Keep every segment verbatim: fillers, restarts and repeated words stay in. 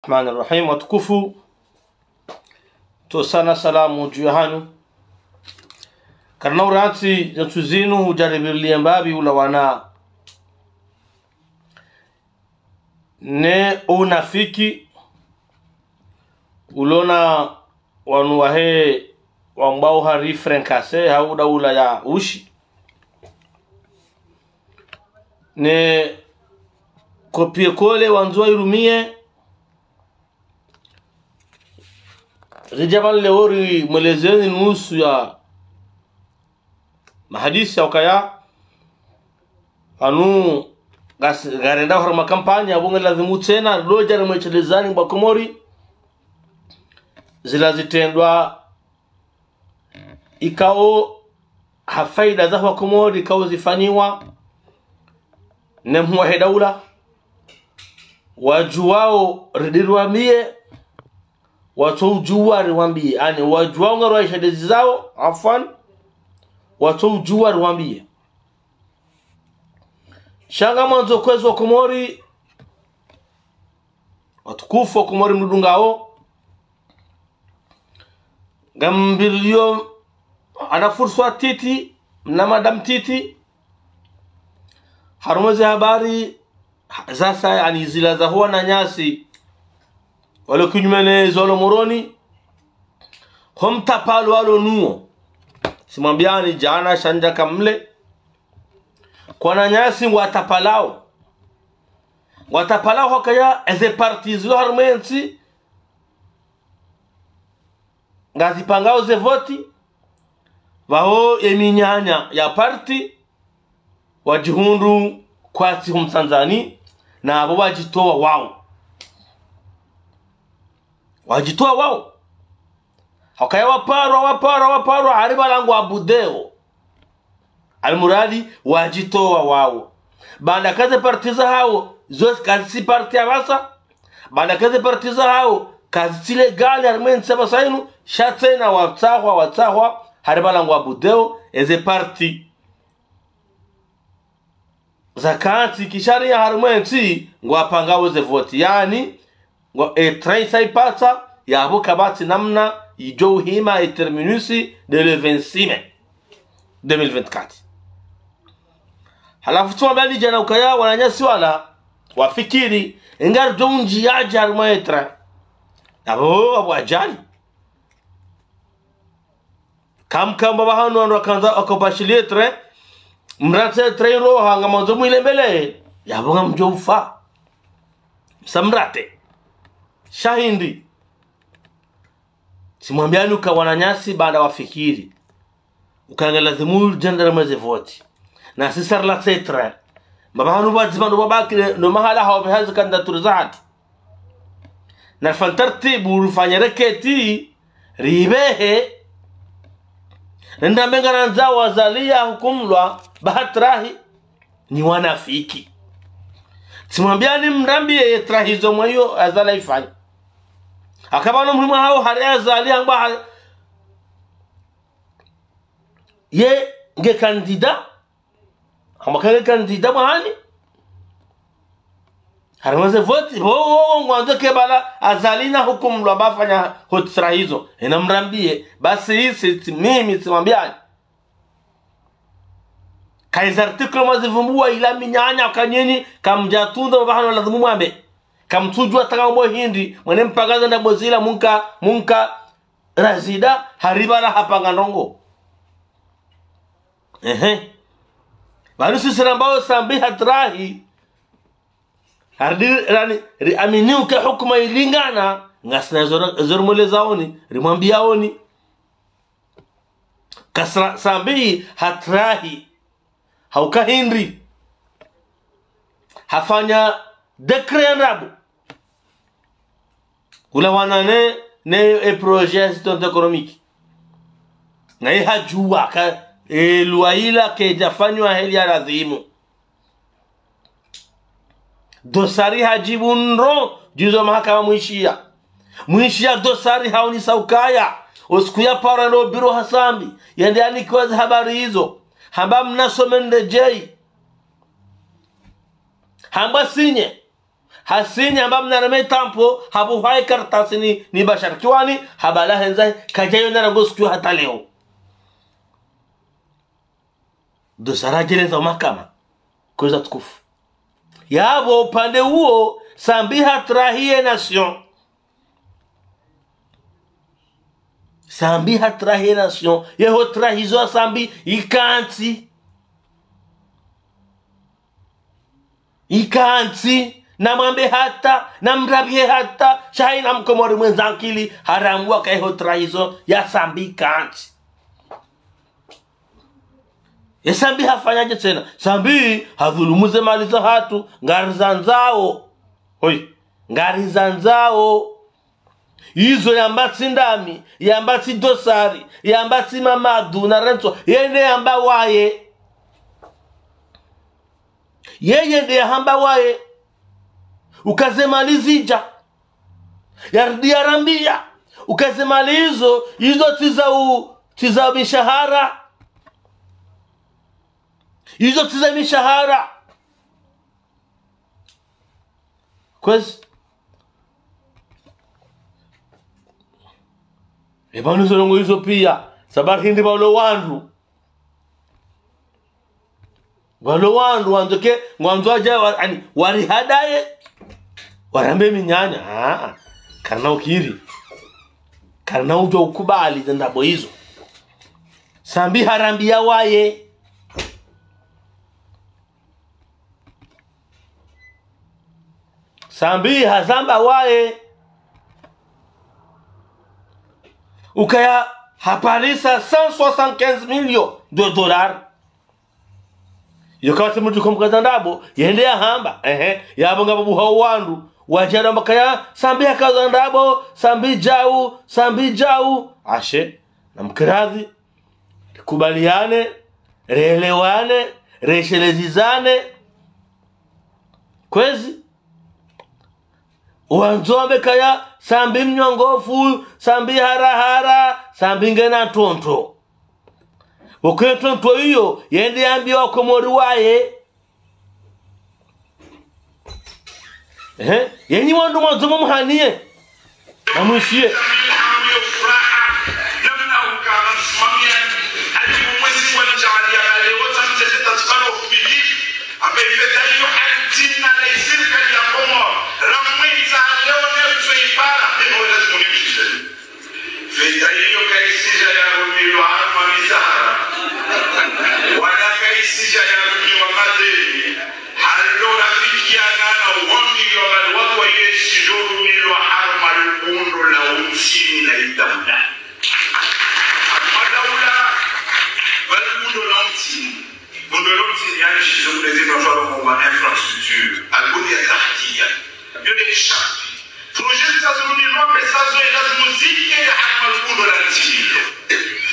الرحمن الرحيم. Watukufu, ntsontsaha salamu dju yahanyu. Karina urantsi ze ntsu zinu udjaribirilia mbapvi ulawana ne unafiki ulona wanu wahe wambao hari fricassé hau daula ya ushi. Ne copier-coller wandzo wairumie. Ridja pvanu leo rimwelezeni nusu ya mahadisi ya ukaya pvanu ngas-, ngarendao harumwa kampanya, apvo nge lazimu tsena ridjo dja rimweshelezani bo Wakomori zila zitrendwa ikao ha faida za Wakomori ikao zifanyiwa ne mhuu wahe daula. Wadjuwao ridjo riwambie, watso udjuwa riwambie. Yaani, wadjuwao ngwao waisha ndezi zao, afwan, watso udjuwa riwambie. Sha ngamwandzo kwezi Wakomori, watukufu Wakomori mridungao, ngambilio ana fursa titi, na madame titi, harumwa ze habari zasaya, yaani zila za ho wananyasi walo kinyume ne zalo Moroni, ho mtapalo walo nuwo. Tsimwambiani djana sha ndjaka mle, kwa wananyasi ngwatapalao. Ngwatapalao hukaya eze parti zilo harumwa entsi ngazipangao ze voti, pvaho ye minyanya ya parti wadjihundru kwatsi ho mtsandzani, na apvo wadjitowa wao. Wadjitowa wao. Hukaya waparwa, waparwa, waparwa, hari pvala ngwabudeo. Almuradi, wadjitowa wao. Baanda kaze parti zahao, zo kazitsi parti apvasa. Baanda kaze parti zahao, kazitsi légal harumwa entsi apvasa inu, sha tsena watsahwa, watsahwa, hari pvala ngwabudeo, eze parti zakantsi kisharia harumwa entsi, ngwapangao ze voti. Yaani, ngwa, e train sa ipatsa, yapvo kapvatsi namna idjo uhima e terminus de le vingt-six mai deux mille vingt-quatre. Halafu tsimwambiani djana ukaya wananyasi wala wafikiri, ngaridjo undjia dje harumwa e train. Apvo, apvo ajali. Kamkamba pvahanu wandru wakandza wakopashiliye train, mratse train roha ngamwandzo mwilembele, yapvo ngamdjo ufa. Msa mrate. Sha hindri. Tsimwambiani uka wananyasi baanda wafikiri uka nge lazimu ridje rimweze voti. Na sisi rilatse train. Mbapvi hanu pvadzima ndo pvabaki ndo mahala hawapveha ze candidature zahatru. Na rifanye tartibu, rifanye reketi, ribehe, rende mbe ngarandzao Azali yahukumulwa, ba ha trahi, nyi wanafiki. Tsimwambiani mrambiye ye trahi zo mwayo Azali ayifanya. Haka pvanu mhuu wahawo hari Azali hamba ha-, ye nge candidat, hamba ka nge candidat mwahani. Harimwa ze voti, pvo, pvo, pvo, ngwandzo ke pvala Azali nahukumulwa ba afanya ho trahi zo. Ena mrambiye, basi isi, tsi mimi, tsimwambiani. Ka izi article mwazivumbuwa ila minyanya ukanyeni, kamdjatunda pvahanu lazimu mwambe. Kamtsudjuwa taka mbo hindri, mwene mpaka zanda mbo zila munka, munka razida, hari pvala hapanga ndrongo. Ehe. Pvanu sisi rambao Sambi hatrahi, haridi, rani, riamini uka hukuma ilingana, ngasina zo ri-, zo rimwelezaoni, rimwambiaoni. Ka Sa-, Sambi hatrahi. Hauka hindri. Hafanya décret ya ndrabo. Ulawana ne, ne, e projet ya assistance économique. Na ye hadjuwa ka, e loi ila kayidjafanywa heli ya lazimu. Dosari hadjibu ndro, djuzi mahakama mwishiya. Mwishiya dosari haonesa ukaya, o usiku ya paro ndo biro ha Sambi, yende yanikiwa ze habari izo. Hamba mna semaine ndedjeyi. Hamba sinye. Hasini hamba mnareme tampo, habuhwa ye kartasi ni, ni Bashar Kiwani, habala hendza, kadjayo na rangu siku hata leo. Ndo sara djeleza mahakama. Kwezi watukufu. Yapvo upande uwo, Sambi hatrahi ye nation. Sambi hatrahi ye nation. Yeho trahison ya Sambi ikantsi. Ikantsi. Namwambe hata, namrabihe hata, sha hayina mkomori mwendza ankili, harambwa ka yeho trahison ya Sambi ikantsi. Ye Sambi hafanya dje tsena? Sambi hadhulumu ze mali zahatru, ngarizandzao. Hoi, ngarizandzao. Izo yamba tsi ndami, yamba tsi dosari, yamba tsi Mamadu na Renso, yende yamba waye. Yeye nde yahamba waye. Uka ze mali zidja. Yarudi yarambia. Uka ze mali izo, izo tsi za u, tsi za mishahara. Izo tsi za mishahara. Kwezi. Eba nuzo ndrongoo izo pia. Sababu hindri pvalo wandru. Pvalo wandru wandzo ke, ngwandzo wadja wa, ani, warihadaye. Warambe minyanya. Ah, ah. Karina ukiri. Karina udjo ukubali ze ndrabo izo. Sambi harambia waye. Sambi hazamba waye. Ukaya haparisa cent soixante-quinze millions de dollars. Yo kawatsi mdru komkaza ndrabo, yende yahamba, ehe, yapvo ngapvo buha wandru, wadja ramba kaya, Sambi hakaza ndrabo, Sambi djau, Sambi djau. Ashe, namkiradhi, rikubaliane, relewane, reshelezizane. Kwezi. Wandzo wambe kaya, Sambi mnyongofu, Sambi harahara, Sambi ngena ntrondro. Pvoko ye ntrondro iyo, yende yambie wakomori waye. Ehe, yenyi wandru mwandzo mumhanie. Namwishiye. Fedha iyo kayitsidja yarumilwa harumwa mizahara, wala kayitsidja yarumilwa madeni, halo rafikiana na wambilwa mali wako yetsidjo rumilwa harumwa lubundo la untsini na idaula. Harumwa daula, pvali lubundo la untsini. Bundo la untsini, yani, shizungu nezi mafaro kwa infrastructure, al-bunya tahtiya. Yo nde shafi. Projet zitsazo zirumilwa pesa zo, elazimu zike harumwa lubundo la untsini.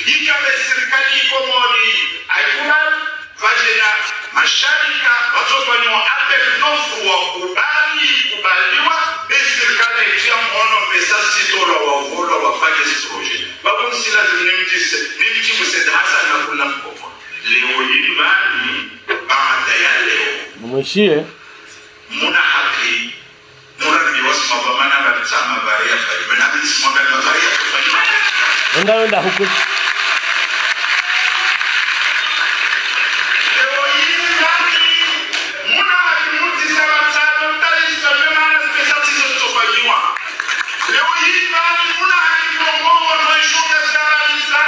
Yika be sirikali ya Komori, ayikubali, pvadjena masharika, watsofanya appel d'offre wakubali, kubaliwa, be sirikali yitria mhono, pesa zitolwa, wavolwa, wafanye zi projet. Pvapvo ntsilazimu nimdjise, nimdjibu Said Hassan na kula Mkomori. Leo yinu pvanu, baada ya leo. Mwishiye. Muna haki, muna miwa sima pvamana ba tsama bari ya fali. Mena mi sima ba bari ya fali. Wenda, wenda huku. Leo yinu pvanu, muna haki mutisa ba tsama bari ya fali. Mena spesa tizo tsofanyiwa. Leo yinu pvanu, muna haki mlongo wa maisho ya shabari za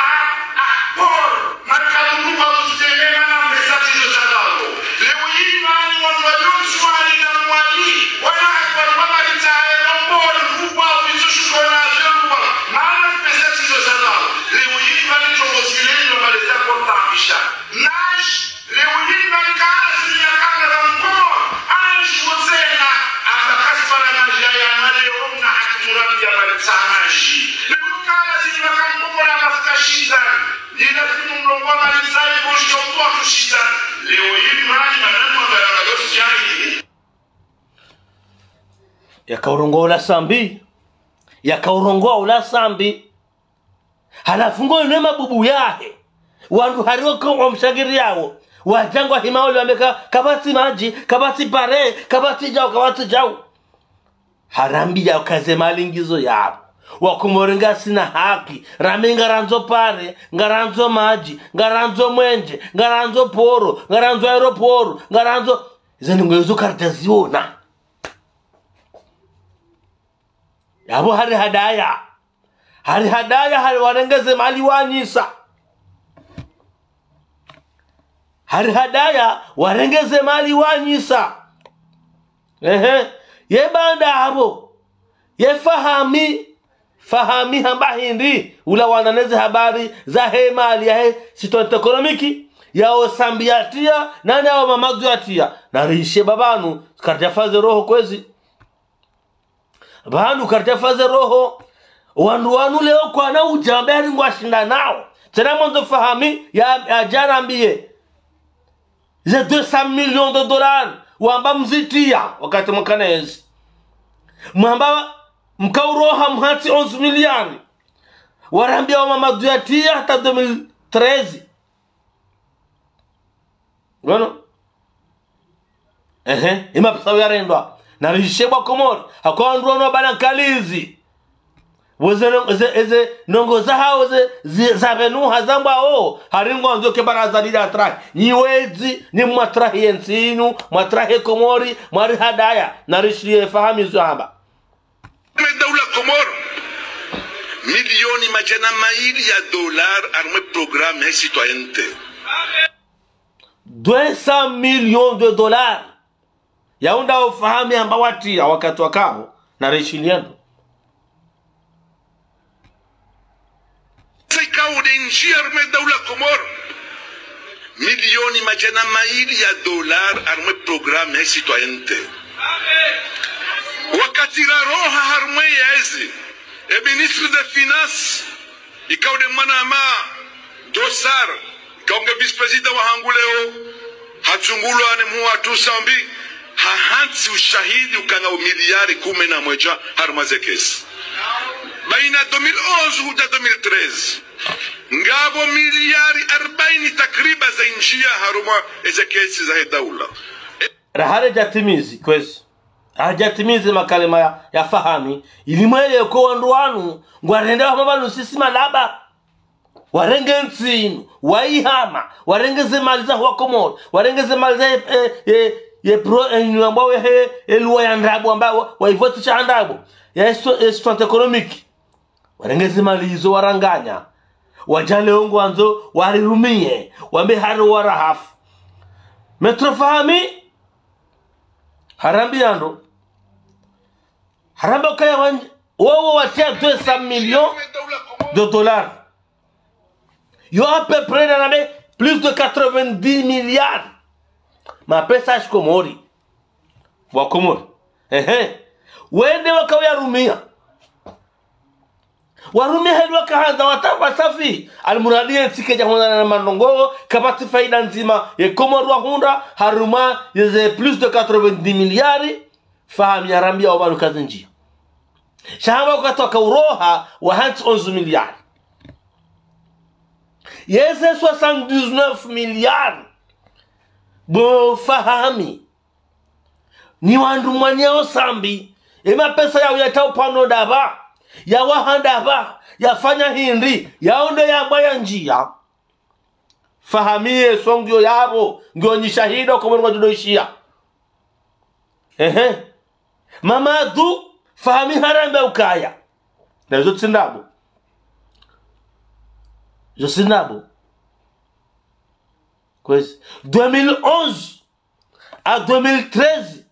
accord. Makalundu wa usitemema na mbesa tizo za lalo. Leo yinu pvanu wandru wa Yonsu wali na Mwali, wana haki wa lwa mali za aéroport, lukwa wizo shukona avion lukwa. Mana mbesa tizo za lalo. Leo yinu pvanu trongo zile ndo mali za kota misha. Nash, leo yinu pvanu kala zini ya kamera mkoa, anshi wotsena, amba kaspara maji ya na leo mna haki murabi ya mali za nashi. Leo kala zini ya kamera mkoa, amba skashizani. Ni lazimu mlongo wa mali zayi, kushika mtu wa kushika. Leo yinu mali maneno ya malosi yani. Yakaurongoa ula Sambi. Yakaurongoa ula Sambi. Halafu ngo yinu mabubu yahe. Wandru hariwo ko wamshangiriyawo. Wadja ngwahimao liwambeka, kapvatsi madji, kapvatsi pare, kapvatsi djau, kapvatsi djau. Harambiya uka ze mali ngizo yapvo. Wakomori ngasina haki. Rami ngarandzo pare, ngarandzo madji, ngarandzo mwenje, ngarandzo poro, ngarandzo aéroport, ngarandzo, ze ndrongoo zo karidjaziona. Yapvo hari hadaya. Hari hadaya, hari warenge ze mali wanyisa. Hari hadaya, warenge ze mali wanyisa. Ehe. Ye baanda yapvo. Ye Fahami. Fahami hamba hindri, ulawana ne ze habari zahe mali yahe citoyen économique, yao Sambi yatiya, nane yao Mamadou yatiya. Narishiye pvanu, karidjafa ze roho kwezi. Pvanu karidjafa ze roho. Wandru wanu leo kwana udja wambe hari ngwashinda nao. Tsena mwandzo Fahami ya, yadje yarambiye. Ze deux cents millions de dollars, wamba mzitiya, wakati mwakana yezi. Mwamba mkauroha mhantsi onze milliards. Warambiya wa Mamadou yatiya hata deux mille treize. Ngono? Ehe, ye mapesa yarendwa. Narishiye bo Wakomori, haka wandru wanu wabala nkalizi. Pvo ze ndrongoo, ze, ze ndrongoo zahawo ze, ze, zapvenuha zambwawo, hari ngwandzo ke baraza lila trahi. Nyi wedzi, nyi mwatrahi ye ntsi yinu, mwatrahi ye Komori, mwari hadaya, narishiye Fahami zo hamba. Harumwa daula Komori, milioni madjana mayili ya dollars harumwa programme ya citoyenneté. Deux cents millions de dollars. Yaunda o Fahami amba watiya wakati wakapvo, narishiye ndo. Tsi kaude ndjiya harumwa daula Komori. Milioni madjana mayili ya dollars harumwa programme ya citoyenneté. Wakati raroha harumwa yezi, e ministre des Finances, ikaude mwanama Dossard, ikao nge vice-président wahangu leo, hatsungulwa ne mhuu watru Sambi, hahantsi ushahidi ukana o miliari kume na mwedja harumwa ze kesi. Baina deux mille onze hudja deux mille treize, ngapvo miliari arbaini takriban zandjiya harumwa eze kesi zahe daula. Rahare djatimizi, kwezi. Hadjatimizi makalima ya, ya Fahami, ili mwelewe ko wandru wanu, ngwarenda wahama pvanu sisi malaba. Warenge ntsi yinu, waihama, warenge ze mali za Wakomori, warenge ze mali za ye, ye, ye, ye pro, ye, yinu ambao ye, ye loi ya ndrabo, ambao wa, waivotisha ndrabo, ya esto, esto économique. Warenge ze mali izo waranganya. Wadja leo ngwandzo warirumiye, wambe hari warahafu. Maître Fahami, harambiya ndo. Haramba ukaya wan-, wowo watiya deux cents millions de dollars. Yo à peu près na nabe plus de quatre-vingt-dix milliards. Mapesa ya shikomori. Wakomori. Ehe. Wende waka uyarumiya. Warumiya heli wakahandza watamba safi. Almuradi ye ntsi kedja hondana na mandrongoo, kapvatsi faida ndzima ye Komori wahundra, harumwa yeze plus de quatre-vingt-dix milliards, Fahami yarambiya opvanu kazindjiya. Sha hamba wakati waka uroha wahantsi onze milliards. Yeze soixante-dix-neuf milliards. Bo Fahami. Ni wandru mwaniyao Sambi, ye mapesa yao yatsaha upvanu ndapvi, yawaha ndapvi, yafanya hindri, yao ndo yambwa yandjiya. Fahami ye so ngiyo yapvo, ngiyo nyi shahidi, Wakomori ngwadjo ishiya. Ehe. Mamadou, Fahami haramba ukaya. Na izo tsi ndrabo. Izo tsi ndrabo. Kwezi. Deux mille onze à deux mille treize.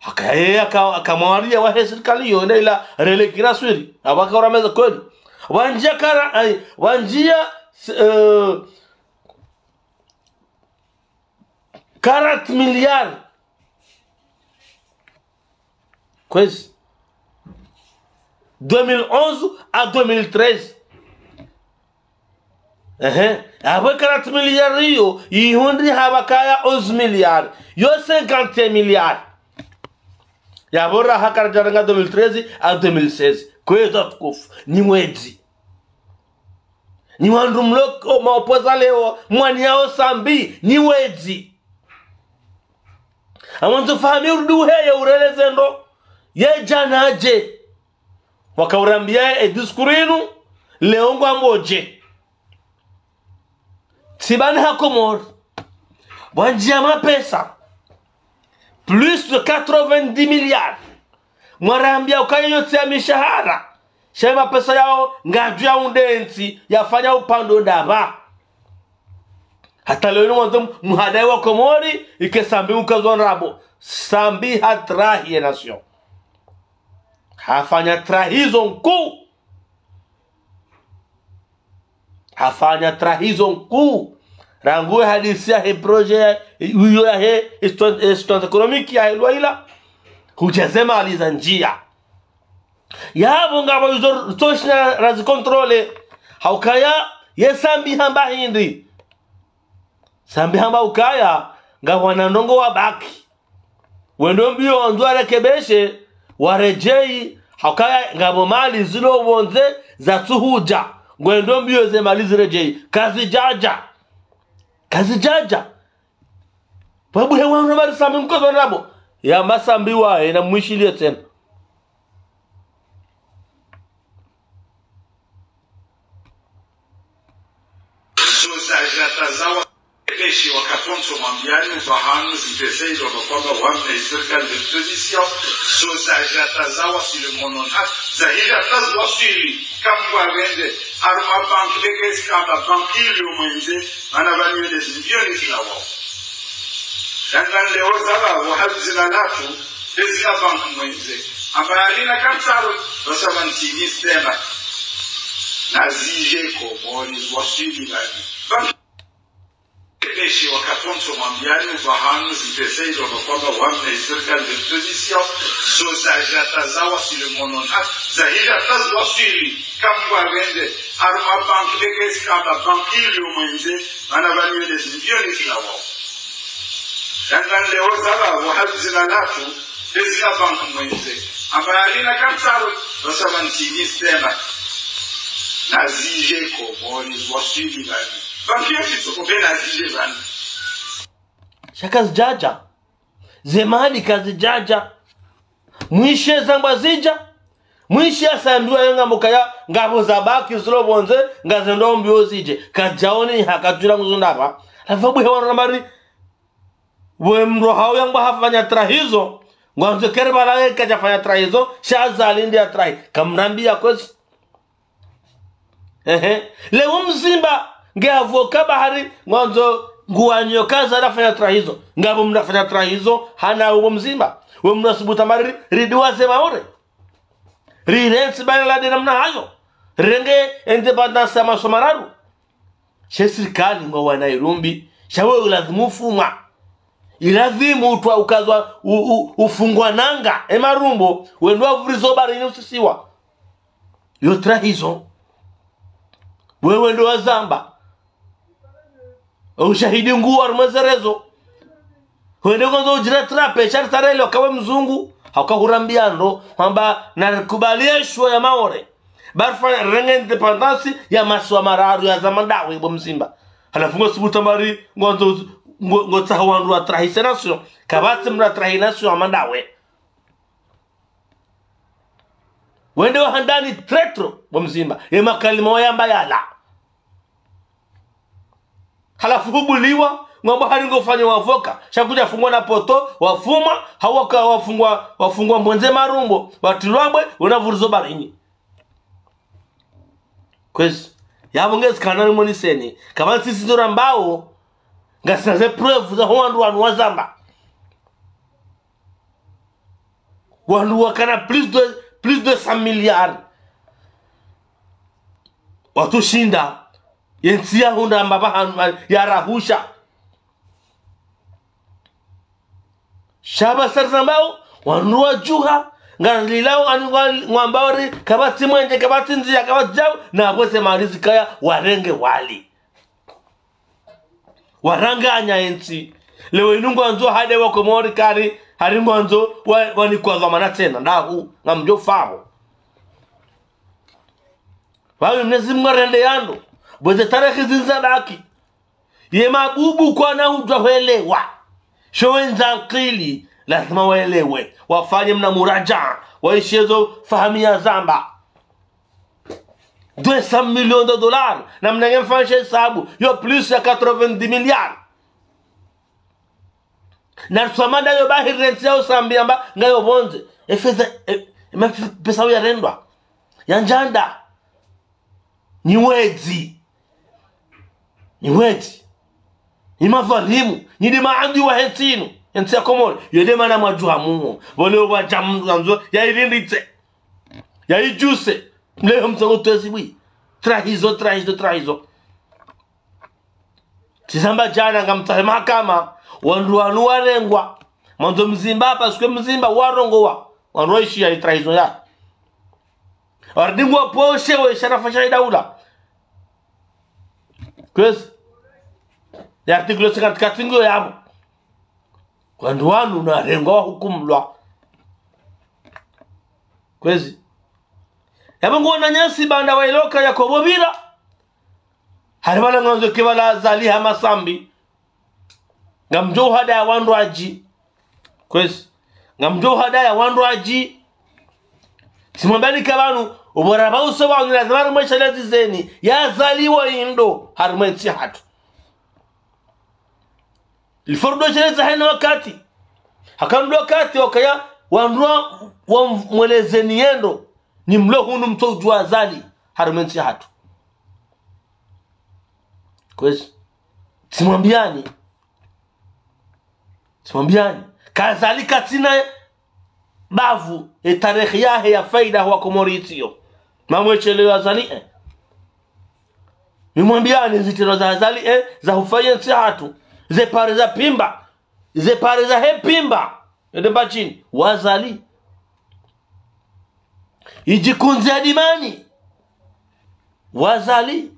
Haka yeye aka, aka mwariya wahe sirikali yo, na ila relais kiraswiri. Apvo aka urameza kweli. Wandjiya kara, ay, wandjiya, euh, quarante milliards. Kwezi. Deux mille onze à deux mille treize. Ehe. Apvo quarante milliards iyo, yihundri hapvakaya onze milliards. Yo cinquante milliards. Yapvo raha karadjarenga deux mille treize à deux mille seize. Kwezi watukufu, ni mwedzi. Ni wandru mloko maopposants leo, mwaniyao Sambi, ni wedzi. Amwandzo Fahami urudi uheye ureleze ndo. Ye djana dje. Wakaurambia e discours inu, leo ngwambo dje. Tsi bani ha Komori. Pvwandjia mapesa. Plus de quatre-vingt-dix milliards. Mwarambia ukaya iyo tsi ya mishahara. Sha mapesa yao ngayadjo ya undre ntsi yafanya upvandre ndapvi. Hata leo inu mwandzo mhadaye wa Komori, ike Sambi ukazwa ndrabo. Sambi hatrahi ye nation. Hafanya trahison nkuu. Hafanya trahison nkuu. Rangu ye hadisi yahe projet ya, iyo yahe instance, instance économique yahe Luwayila. Hudja ze mali zandjia. Yapvo ngapvo izo ritsoshinda razi contrôler. Haukaya ye Sambi hamba hindri. Sambi hamba ukaya, ngapvo wana ndrongoo wabaki. Wendo mbio wandzo warekebeshe, waredjeyi, haukaya ngapvo mali zilo pvondze zatsuhudja. Ngwendo mbio ze mali ziredjeyi. Kazidjadja. Kazidjadja. Pvwabuhe wanu mari Sambi mkozo ndrabo. Ya masambi wahe na mwishiliye tsena. Zo zadja hata zawa. Eshi wakati wontsi mwambiani, upvahanu, zipvese izo ndo kwamba wamna sirikali de transition. Zo zadja hata zawa sile monona. Zahidja hata ziwaswili. Kambwa vende. Harumwa banki, leke esi kamba banki ili omwendze. Mana pvanu yende zimbioni zina wao. Yanga leo zaba, wahabi zina latru, ezina banki mwendze. Amba yalina kantsaro, basaba ntsi ni stema. Nazidje Komori, waswili bani. Banki. Eshi wakati wontsi mwambiani, upvahanu, zipvese izo ndo kwamba wamna sirikali de transition. Zo zadja hata zawa sile monona. Zahidja hata ziwaswili. Kambwa vende, harumwa banki, leke esi kamba banki ili omwendze, mana pvanu yende zimbioni zina wao. Yanga leo zaba, wahabi zina latru, ezina banki mwendze. Amba yalina kantsaro, basaba ntsi ni stema. Nazidje Komori, waswili bani. Banki ya fitso kobe nazidje bani. Sha kazidjadja. Ze mali kazidjadja. Mwishe zambwa zidja. Mwishe ya Sambi wa yonga mukaya, ngapvo zabaki zilo pvondze, ngazendo mbio zidje. Kadjaoni hakatwila nguzo ndapvi. Halafu pvwabuhe wanu mari, we mdru hau yangwa hafanya trahison, ngwandzo kere bala ye kadjafanya trahison, sha Azali ndi yatrahi. Kamrambiya kwezi. Ehe. Leo Mzimba, nge avocat bahari, ngwandzo nguwanyo kaza rafanya trahison. Ngapvo mrafanya trahison, hana uwo Mzimba. We mrasubutu mari, ridiwaze Maore. Rirentsi bala lade namna hayo. Renge indépendance ya maso mararu. She sirikali ngwa wana irumbi. Sha we ulazimu ufungwa. Ilazimu utwa ukazwa u, u, ufungwa nanga. E marumbo, wendo wavurizo barini usisiwa. Yo trahison. Wewe ndo wazamba. Ushahidi nguwo harumwa ze réseaux. Wende ngwandzo udjirattrape, sha ritsarele wakawe mzungu. Hauka hurambiya ndo, hamba narikubali ye shuwa ya Maore. Barfa renge indépendance ya masiwa mararu ya zama ndawe bo Mzimba. Halafu ngosubutu mari, ngwandzo, ngo, ngotsaha wandru watrahise nation. Kapvatsi mdru atrahi nation hama ndawe. Wende wa handani traître, bo Mzimba. Ye makalima wayamba yala. Halafu hubuliwa, ngwamba hari ngofanya wavoka. Sha kudja fungwa na poto, wafuma, hawaka wafungwa, wafungwa mbondze marumbo, watrilwa bwe, wena vurizo barini. Kwezi, yapvo ngezi kana ni moniseni. Kapvatsi sisi ndo rambao, ngasina ze preuve za ho wandru wanu wazamba. Wandru wakana plus de, plus de cent milliards. Watsushinda. Yentsi yahundra mbapvi hanu, yarahusha. Sha pvasa rizambao, wandru wadjuha, ngarililao, ani ngwa, ngwambao ri, kapvatsi mwenje, kapvatsi ndziya, kapvatsi djau, na pvwese mali zikaya, warenge wali. Waranganya yentsi. Leo inu ngwandzo hade wa Komori kari, hari ngwandzo wa, wanikwaza mana tsena, ndahu, ngamdjo fapvo. Wawe Mwenyezi Mungu arende yando, bweze tarehi zindza baki. Ye mabubu kwana udjuwa hwelewa. Sho wendza nkili, Lazima waelewe, wafanye mna muraja, waishiye zo Fahmi yazamba. Deux cents millions de dollars, na mnange mfanyishe hesabu, yo plus ya quatre-vingt-dix milliards. Na ritsamada yo bahiri rentsi ya Usambia amba ngayo pvondze. E fedha, e, e ma pesa uyarendwa. Ya njanda. Ni wedzi. Ni wedzi. Ni madhwalimu. Ni de maadui wahe ntsi inu. Entsi ya Komori. Yo de mana mwadjuha mumo. Pvole yo pvwadja mndru yandzo, ya irinditse. Ya idjuse. Mleho mtsango twezi bwi. Trahison, trahison, trahison. Tsizamba djana ngamtsahe mahakama, wandru wanu warengwa. Mwandzo mzimba, parce que mzimba warongowa. Wandru waishiya i trahison ya. Wardingwa poshe we sharafa sha idaula. Kwezi. Ya article cinquante-quatre ngiyo yapvo. Wandru wanu narengwa wahukumulwa. Kwezi. Yapvo nguwo na nyasi baanda wailoka ya kopvo pvira. Hari pvala ngandzo ke pvala Azali ha masambi. Ngamdjo uhadaya wandru wadji. Kwezi. Ngamdjo uhadaya wandru wadji. Tsimwambiani ka pvanu, ubora pvause pvanu lazima harimwe shelezi zeni. Ya Azali wo indo, harimwe ntsi hatru. Lifordo sheleza hena wakati. Haka ndo wakati wakaya wandru wa, wamwelezeni yendo. Ni mlo hunu mtso udjuwa Azali. Harimwe ntsi hatru. Kwezi. Tsimwambiani. Tsimwambiani. Ka Azali katsina bavu, e tarehi yahe ya faida ho Wakomori itsiyo. Mamwesheleyo Azali, eh. Nimwambiani zitrendwa za Azali, eh, za hufanya ntsi hatru. Ze pare za pimba. Ze pare zahe pimba. Ende mbashini. Wa Azali. Idjikunzi ya dimani. Wa Azali.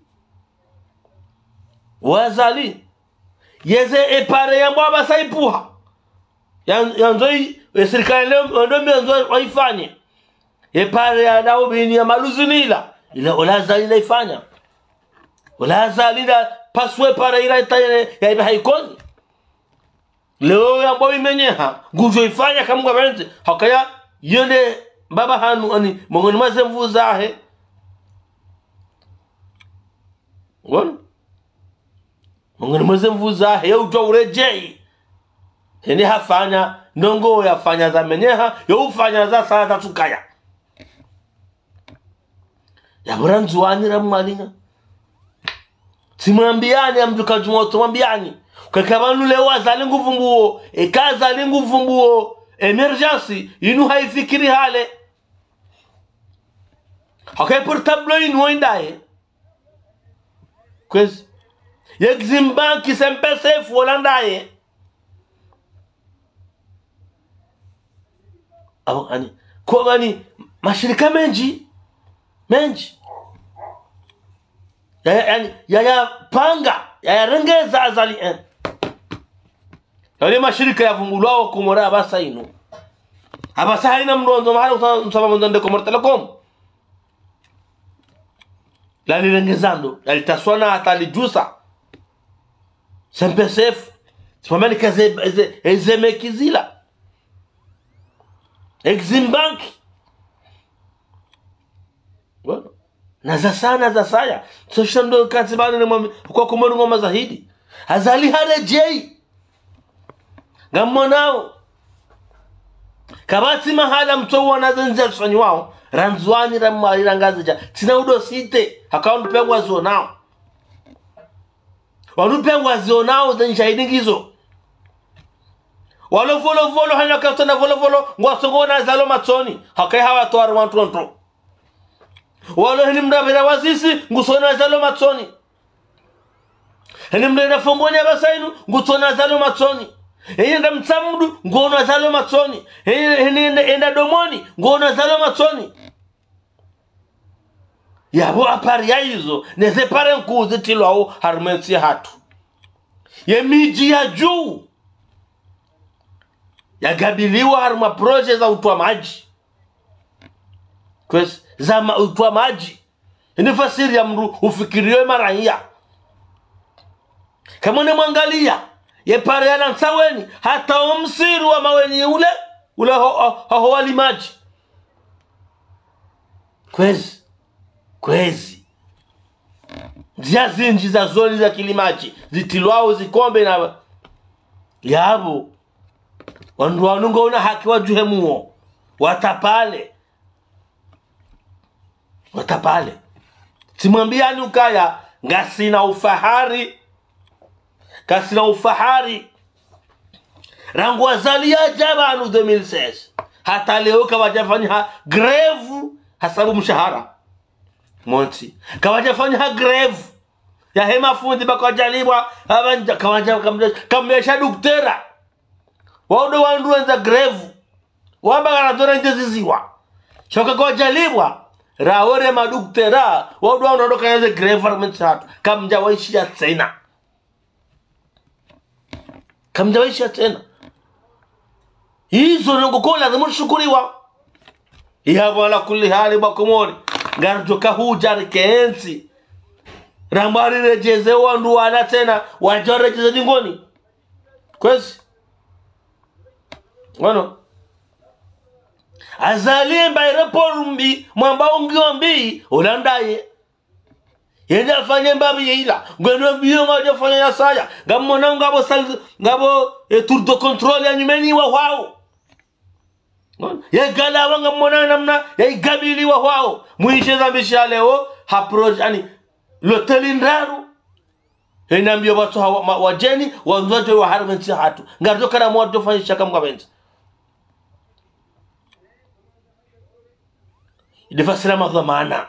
Wa Azali. Yeze e pare yambwa pvasa ipuha. Ya, yandzo i, e sirikali leo, ndo mbi yandzo waifanye. E pare ya Daubini ya Maluzini ila. Ila ola Azali la ifanya. Ola Azali la paswe pare ila ita ya, ya ibe ha Ikoni. Leo yambwa imenyeha, ngudjo ifanya kamwe ngapvendze, hakaya yende mbaba hanu ani, mongoni mwa ze nvu zahe. Ngono? Mongoni mwa ze nvu zahe, yo udjuwa uredjeyi. Hende hafanya, ndrongoo yafanya zamenyeha, yo ufanya zasaya zatsukaya. Yapvo ra Ndzuwani ra Mwalinya. Tsimwambiani, amdjuka djumwa tsimwambiani. Kweka pvanu leo Azali nguvumbuo, eka Azali nguvumbuo, émergence, inu haifikiri hale. Haka e portable inu wo indaye. Kwezi. Ye Exim Bank, S M P C F, wola ndaye. Abo, ani, ko, ani, mashirika mendji, mendji. Ya, ya, yani, ya, ya panga, ya, ya rengeza Azali, eh. Yale mashirika yavumbulwao Komori apvasa inu. Apvasa haina mndru wandzo mahala kusa-, kusaba mndru nde Comores Telecom. Lali rengeza ndo, lali taswana hata lidjusa. S M P C F. Tsimwambiani ka ze, ze, ze meki zila. Exim Bank. Ngono. Na zasaya, na zasaya. Tso sha ndo kati pvanu ne mwami, kwa Komori ngoma zahidi. Azali haredjeyi. Ngamwonao. Kapvatsi mahala mtso wona ze ndzia zifanyiwao. Ra Ndzuwani, ra Mwali, ra Ngazidja. Tsina udo citer. Haka wandru pia ngwazionao. Wandru pia ngwazionao ze nshahidi ngizo. Walo Volovolo, hana katsona Volovolo, ngwasongo ona Azali matsoni. Haka hawa twari wantru wantru. Walo heni mndru pvira Wazisi, ngusona Azali matsoni. Heni mndru enda Fomboni apvasa inu, ngusona Azali matsoni. Heni enda Mtsamdu, ngona Azali matsoni. Heni, heni enda, enda Domoni, ngona Azali matsoni. Yapvo apvasa ya izo, ne ze pare nkuu zitrilwao harimwa entsi yahatru. Ye midji ya djuu yagabiliwa harimwa projet za utowa madji. Kwezi, za ma-, utowa madji. Ini fasiri ya mndru ufikiriyo maraya. Kamwe ne mwangalia, Ye pare ya na Ntsaweni, hata omsiri wa Maweni ule, ule ho, ho, ho, ho walimadji. Kwezi. Kwezi. Ndzia zindji za zoni za kilimadji, zitilwao zikombe na yapvo. Wandru wanu ngwaona haki wadjuhe muo. Watapale. Watapale. Tsimwambiyani ukaya, ngasina ufahari. Ngasina ufahari. Rangu Azali yadja pvanu deux mille seize. Hata leo kapvadjafanyiha grève hasabu mshahara. Montsi. Kapvadjafanyiha grève. Yahe mafundi ba kwadjalipvwa, apvandja, kapvadja, kamdja, kamdja sha doktera. Wao ndo wandru wendza grève. Wamba kana dora ndje ziziwa. Shoka kwadjalipvwa. Raore madoktera. Wao ndo wandru ndo kayeze grève harumwa entsi hatru. Kamdja waishiya tsena. Kamdja waishiya tsena. Izo ndrongoo ko lazimu shukuriwa. Yapvo ala kulli hali bo Wakomori. Ngaridjo ka hudja rikentsi. Ramba riredjeze wandru wala tsena. Wadja waredjeze dingoni. Kwezi. Ngono. Azali mba aéroport mbi, mwamba ungiyo mbi, ulandaye. Yende afanye mbapvi ye ila, ngwendo mbiyo ngadjo fanya ya saya, ngamwona ngapvo sal-, ngapvo, eh, tour de contrôle ya nyumeni wa hwao. Ye galawa ngamwona namna ya igabili wa hwao. Mwishe zambi sha leo, ha projet, ani, loteli ndraru. Hena mbiyo pvatsu ha wa, ma, wadjeni, wandzwadjo wa harumwa entsi hatru. Ngaridjo kana mwadjo fanyisha kamwe kapvendza. Inde fasira madhwamana.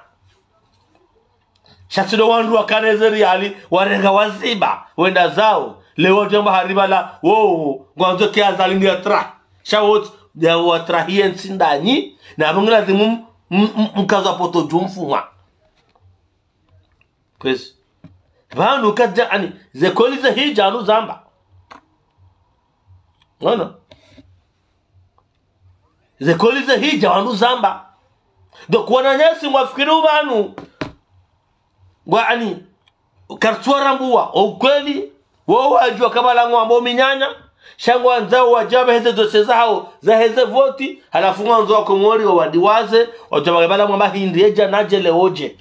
Sha tsi ndo wandru wakana eze riali, warenga waziba, wenda zao. Leo djamba haripvala, wo, ngwandzo ke Azali ngiya tra. Sha wontsi, ya watrahiye ntsi ndanyi, na apvo ngilazimu m-, m-, m-, mkazo apoto dju mfumwa. Kwezi. Pvanu kadja ani, ze koli ze hidja anu zamba. Ngono. Ze koli ze hidja wanu zamba. Donc wananyasi ngwafikiri upvanu. Ngwa ani, kartsuwa rambuwa, o ukweli, wo wadjuwa kabala ngwambo minyanya, sha ngwandzao wadje waheze dossier zahao, zaheze voti, halafu ngwandzo Wakomori wawadiwaze, wadjuwa kabala ngwamba hindri yedja nadje leodje.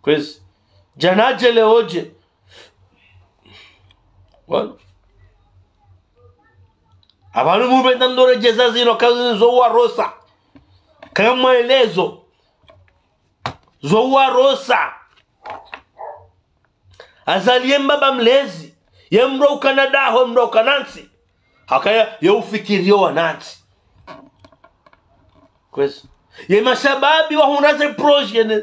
Kwezi. Dja nadje leodje. Wala. Apvanu mupvendza ndore djeza zinu kazi zo warosa. Kaya maelezo. Zo warosa. Azali ye mbaba mlezi. Ye mdru ukana daho, mdru ukana ntsi. Hakaya ye ufikiriyo wanantsi. Kwezi. Ye mashababi wahundra ze projet ne,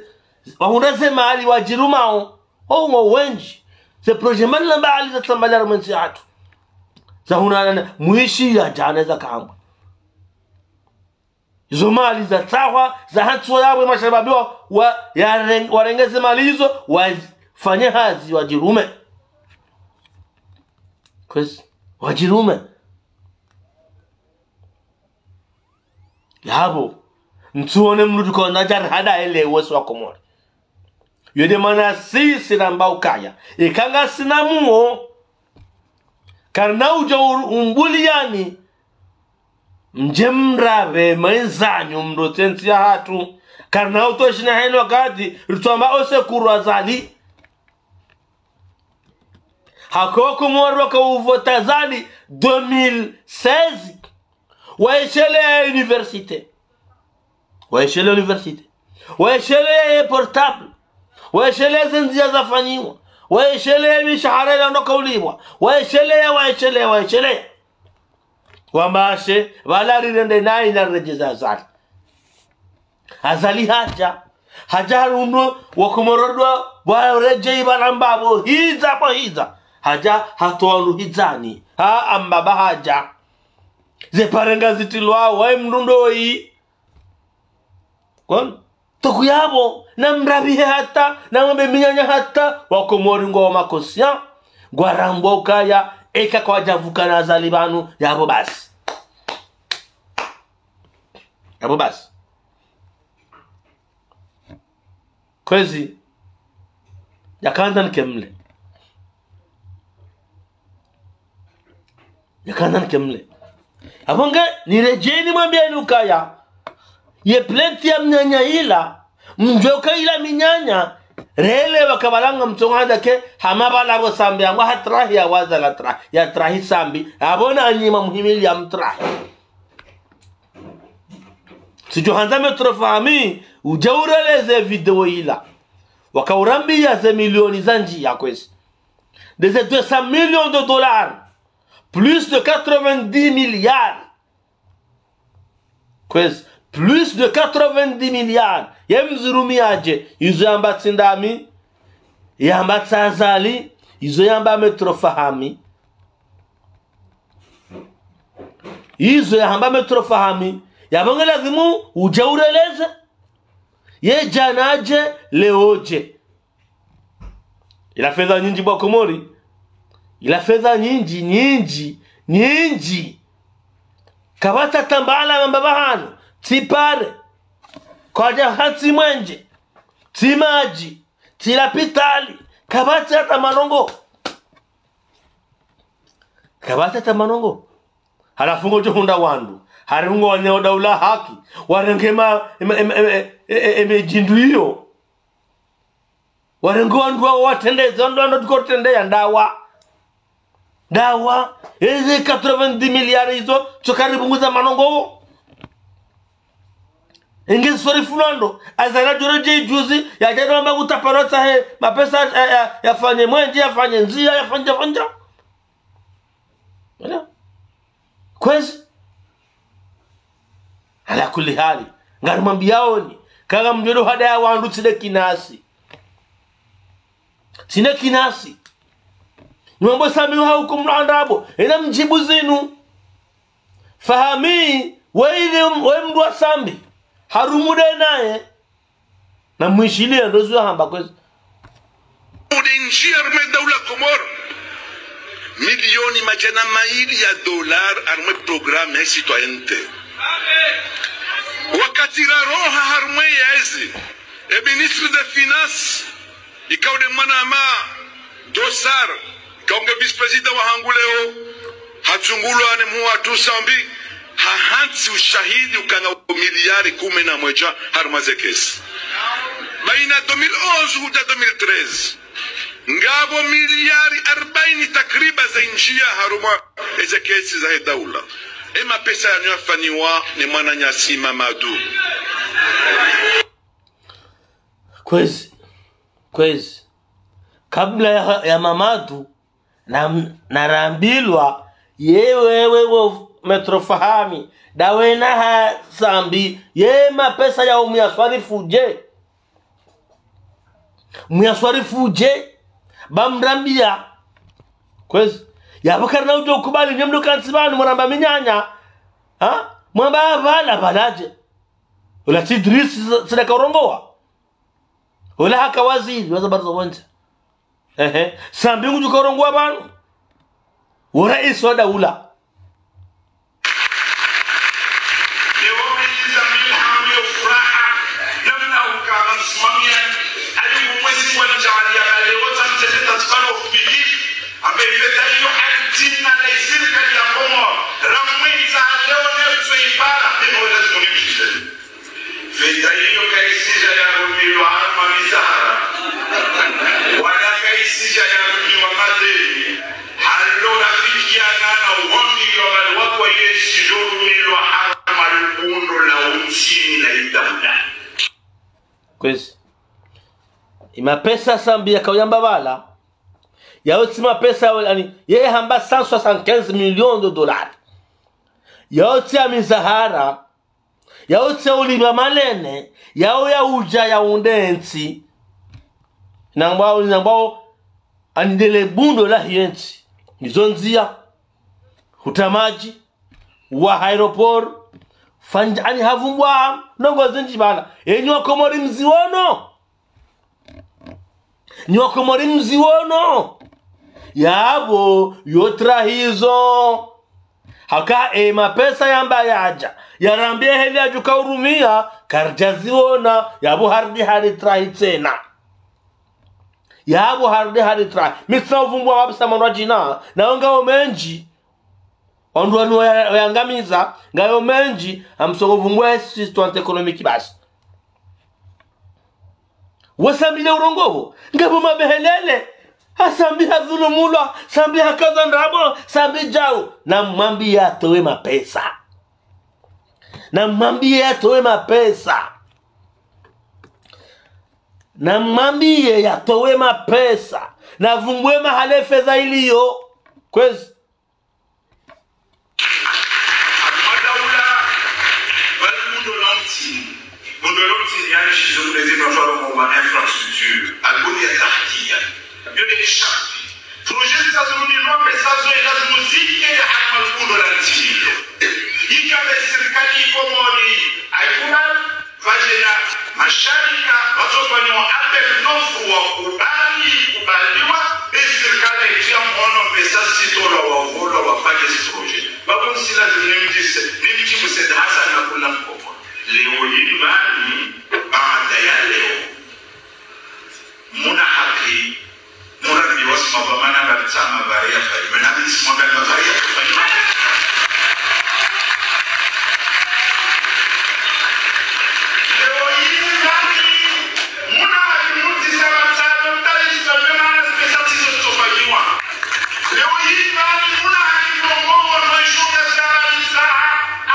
wahundra ze mali wadjirumao. Ho ngo wendji. Ze projet mali na mbali zatsambaliya harumwa entsi hatru. Zahundra na, mwishi ya djana zakamba. Izo mali zatsahwa, zahantsiwa yapvo mashababi wa, wa, ya reng-, warenge ze mali izo, wafanye hazi, wadjirume. Kwezi, wadjirume. Yapvo, ntsuone mdru djukondza djari hada ele wesi Wakomori. Yo nde mana sisi ramba ukaya. Ika ngasina muo. Karina udja ur-, umbuliyani. Mdje mrapve mwendzanyu mdrotse ntsi yahatru. Karina utoshina heno wakati, ritsamba ose kurwa Azali. Hako Wakomori waka uvota Azali deux mille seize. Waisheleya université. Waisheleya université. Waisheleya ye portable. Waisheleya ze ndziya zafanyiwa. Waisheleya mishahara ila ndo kaulipvwa. Waisheleya, waisheleya, waisheleya. Wamba she, pvala rirende nayi na riredjeza Azali. Azali hadja. Hadja harumwa, Wakomori ndo, waredjeyi pvala mbapvo, hidza pvo hidza. Hadja, hatowa ndo hidzani. Ha, amba ba hadja. Ze pare ngazitilwa, waye mdru ndoyi. Kwani? Toku yapvo, na mrapvihe hata, na mwambe minyanya hata, Wakomori ngwao ma conscient, ngwarambwa ukaya, eka kwadjapvuka na Azali pvanu, yapvo basi. Yapvo basi. Kwezi, yakandza nike mle. Yakandza nike mle. Apvo nge, niredjeni mwambieni ukaya. Ye plainte ya mnyanya ila, mdjuwe uka ila minyanya, rele wakabalanga mtsonga handza ke, hama bala bo Sambi, amwa hatrahi ya waza la trahi, ya trahi Sambi, apvo na nyima muhimili ya mtrahi. Sidjo handza Maître Fahmi, udje ureleze video ila. Wakaurambiya ze milioni zandjiya kwezi. Des deux cents millions de dollars. Plus de quatre-vingt-dix milliards. Kwezi, plus de quatre-vingt-dix milliards. Ye mzirumiyadje, izo yamba tsi ndami, yamba tsi Azali, izo yamba Maître Fahmi. Izo yahamba Maître Fahmi, yapvo nge lazimu udje ureleze. Ye djana dje, leo dje. Ila fedha nyindji bo Wakomori. Ila fedha nyindji, nyindji, nyindji. Kapvatsi hata mbala mamba pvahanu, tsi pare. Kwadja hantsi mwenje, tsi madji, tsi lapitali. Kapvatsi hata manongo. Kapvatsi hata manongo. Halafu ngodjo hundra wandru. Hari ngodjo wanyo daula haki. Warenge ma, eme, eme, eme, e, e, eme djindru iyo. Warenge wandru wa, watrendeze, wandru wandru tuko trendeya ndawa. Ndawa. Eze quatre-vingt-dix milliards izo, tsoka ripvunguza manongo wo. Inge swarifu lwandro, Azali djoro dje ijuzi, yadja ndo amba kutaparo tsahe, mapesa, ya, ya, yafanye mwenje, yafanye ndziya, yafanye, yafanye. Voilà. Kwezi. Ala kulli hali. Ngarimwambiyaoni. Kanga mdjwelo hadaya wandru tsi nde kinasi. Tsi nde kinasi. Nimwambo Sambi ha hukumu la ndrabo. Ena mdjibu zinu. Fahmi, we ile, we mndru wa Sambi. Harumwa nde naye. Na mwishiliye ndo zo yahamba kwezi. Ude ndziya harumwa daula Komori. Milioni madjana mayili ya dollars harumwa programme ya citoyenneté. Wakati raroha harumwa yezi, e ministre des Finances, ikao nde mwanama Dossard, ikao nge vice-président wahangu leo, hatsungulwa ne muwatru Sambi, hahantsi ushahidi ukana miliari kume na mwedja harumwa ze kesi. Baina deux mille onze hudja deux mille treize, ngapvo miliari arbaini takriban zainjiya harumwa eze kesi zahe daula. E mapesa yanu yafanyiwa ne mwananyasi Mamadou. Kwezi, kwezi. Kabla ya, ya Mamadou, na, narambilwa, ye wewe wo Maître Fahmi, ndawe na ha Sambi, ye mapesa yawo muyaswarifu dje? Muyaswarifu dje? Ba mrambiya. Kwezi. Yapvo karina udjo kubali, nye mndru kantsi pvanu, muramba minyanya. Ha? Mwamba pvala, pvala dje. Ola tsi Idriss, tsi nde karongowa. Ola haka waziri wa ze habari za pvondze. Ehe. Sambi ngudjo karongowa pvanu. Wo raisi wa daula. Leo mimi Sambi hambi furaha. Namna ukana msimamia. Ayi mwezi wa njali ya leo tamtete tatsifano kubili. Ambe ile dayo hali tina na isirikali ya Komori. Ramweza leo ne tsoibara. Ndio lazima nimshinde. Fedha iyo kayitsidja yarumilwa harumwa mizahara, wala kayitsidja yarumilwa madeni, halo rafikiana na uwambilwa bali wakwa yetsidjo rumilwa harumwa lukundo la utsini na idaula. Kwezi. Imapesa Sambi yakauyamba pvala, yawo tsi mapesa, yaani, ye hamba cent soixante-quinze millions de dollars. Yawo tsi ya mizahara, yawo tsi ya ulima malene, yawo ya udja ya unde ntsi. Nambwawo, nambwawo, andele bundo lahe ntsi. Nizo ndziya, hutra madji, wa aéroport, fandja, yaani havumbwa, ndrongoo zindji pvala. Enyi Wakomori mziwono. Nyi Wakomori mziwono. Yapvo, yo trahizo. Haka e mapesa yamba yadja. Yarambiye heli yadjuka urumiya, karidja ziwona, yapvo harudi hari trahi tsena. Yapvo harudi hari trahi. Mi tsina uvumbwa mapesa manu wadjina, na ngawo mendji. Wandru wanu waya-, wayangamiza, ngayo mendji, amsongo vumbwa assistance économique basi. Wasambi le urongovu, ngapvo mabehelele, ha Sambi hadhulumulwa, Sambi hakaza ndrabo, Sambi djau. Namwambiye yatowe mapesa. Namwambiye yatowe mapesa. Namwambiye yatowe mapesa. Navumbwe mahala ye fedha iliyo. Kwezi. Harumwa daula, bali mundo la mtini. Mundo la mtini, yani, shizo mlezi mafaro mwa infrastructure. Al-bunya tahtiya. Yo nde shafi. Projet zisa zirumilwa pesa zo ila zimuzike ya harumwa mundo la mtini. Ika be sirikali Komori, ayikubali, pvadjena masharika, pvatsofanywa appel d'offre wakubali, kubaliwa, be sirikali itiya mhono pesa zitolwa wavolwa wafanye zi projet. Babo msila zimnemdjise, nimdjibu Said Hassan na kula Mkomori. Leo yinu pvanu, baada ya leo, muna haki, muradi wasi mapvamana bari tsama bari ya fali. Mena bisi mwa bari ya fali. Leo yinu nani, muna haki mutisa batsalo, tali sipalme mana spesa tizo tsofanyiwa. Leo yinu nani, muna haki mlongo wa mwisho ya shabari sa,